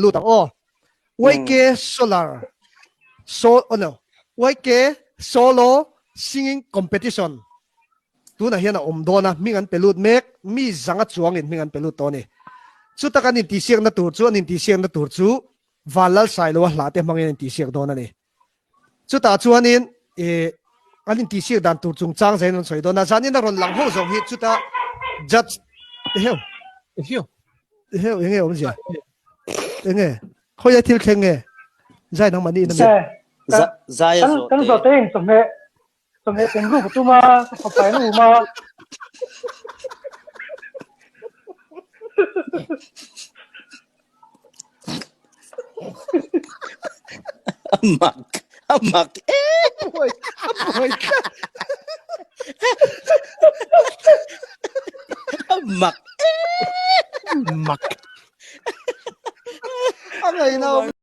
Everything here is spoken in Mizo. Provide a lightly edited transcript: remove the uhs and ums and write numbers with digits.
Lut ang aw. YK Solar So oh no YK Solo Singing Competition tunah hian a awm dawn a, hming an pe lut mek, mi zanga chuangin hming an pe lut tawh a ni. Chutak an intihsiakna tur chu an intihsiakna tur chu Vanlalsailoa hla te hmangin an intihsiak dawn a ni. Chutah chuanin ih an intihsiak dan tur chungchang zain an sawi dawn a, zanin a rawn lang ho zawng hi chuta judge eheu Eheu. Eheu enge awmzia? Enge khawiah thil thleng nge? Zai nangmah niin a mi? Za zai a zawh Kan te. zawh te in chawhmeh chawhmeh pen ruk a tum a, ka fapa in a um a. A mak a mak em. A buai a buai tlat. A mak em. Mak. A ngaihna awm.